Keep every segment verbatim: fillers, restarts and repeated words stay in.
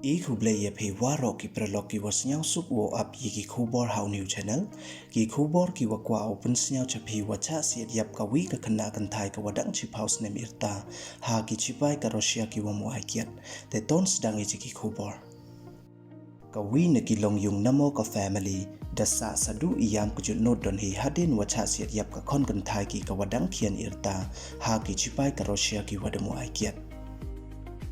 I khublei ya phi waroh ki paralok ki wa sniawsuk wow ap ya ki khubor ha u new channel. Ki khubor ki wa kwah u pynsniaw cha phi wa chah siat yap ka wi ka khynnah kynthai ka wa dang chiphaw snem yrta ha ki chipai ka Russia ki wa muai kiad. Te ton sdang i cha ki khubor. Ka wi na ki longyung namo ka family da sah sadu i yam kjut not don hi hadien wa chah siat yap ka khon kynthai ki ka wa dang khian yrta ha ki chipai ka Russia ki wa da muai kiad.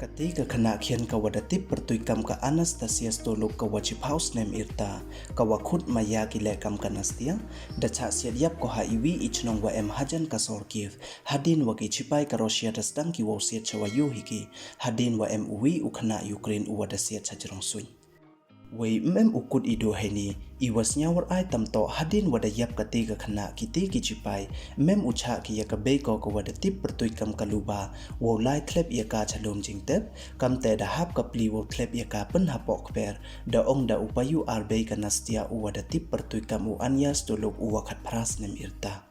Kati ka khynnah khian ka wa da tip pyrtuit kam ka Anastasia Stoluk ka wa chiphaw snem yrta, ka wa khut maya ki leh kam ka Nastia, da chah siat yap ko ha i wi i chnong wa em hajan ka sor Kiev, hadien wa ki chipai ka Russia da sdang ki wow siat cha wa yoh hi ki, hadien wa em u wi u khynnah Ukraine u wa da siat cha jrong suiñ. Wei mem u kut i du heini, i wa sniaw war ai tam toh hadien wa da yap kati ka khynnah kiti ki chipai, mem u chah ki ya ka bei ko ka wa da tip pyrtuit kam ka Luba, wow lai thlep ya ka cha lum jingtep, kam te da hap ka pli wow thlep ya ka pynhapoh kper, da ong da u payu ar bei ka Nastia u wa da tip pyrtuit kam u Anya Stoluk u wa khatphra snem yrta.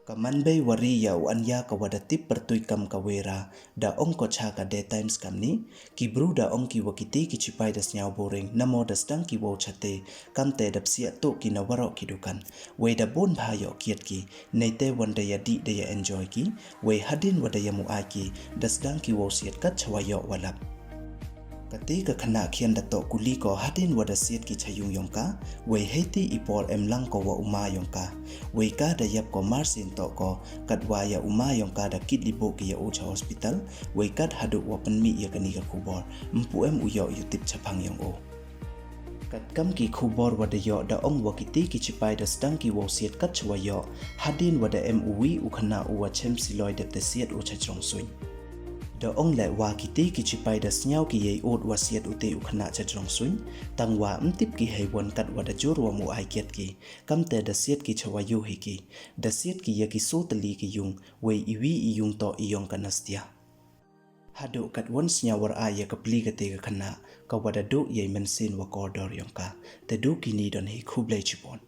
Ka man bei wa ri ya u Anya ka wa da tip pyrtuit kam ka Wera, da ong ko cha ka The Times kamni, ki bru da ong ki wa kiti ki chipai da sniaw boring, namo da sdang ki wow chate, kam te da psiah tuh ki na waroh ki dukan. Wei da bun bha yoh kiad ki, nei te wan da ya dih da ya enjoy ki, wei hadien wa da ya muai ki, da sdang ki wow siat kat cha wa yoh wa lap. Kati ka khynnah khian da toh kuli ko hadien wa da siat ki cha yung yong ka, wei heiti i por em lang ko wa u ma yong ka. Wei ka da yap ko mar sien toh ko, kat wa ya u ma yong ka da kit liboh ki ya u cha hospital, wei kat haduh wa pynmih ya kani ka khubor, mpu em u yoh u tip chaphang yong u. Kat kam ki khubor wa da yoh da ong wa kiti ki chipai da sdang ki wow siat kat cha wa yoh, hadien wa da em u wi u khynnah u wa chem siloi dep te siat u cha jrong suiñ. Da ong leh wa kiti ki chipai da sniaw ki yei ut wa siat u te u khynnah cha jrong suiñ, tang wa mtip ki hei wan kat wa da jur wa muai kiad ki, kam te da siat ki cha wa yoh hi ki, da siat ki ya ki so tylli ki yung, wei i wi i yung toh i yong ka Nastia. Haduh kat wan sniaw war ai ya ka pli kati ka khynnah, ka wa da duh yei mynsiem wa kordor yong ka, te du kini don hi, khublei chibun.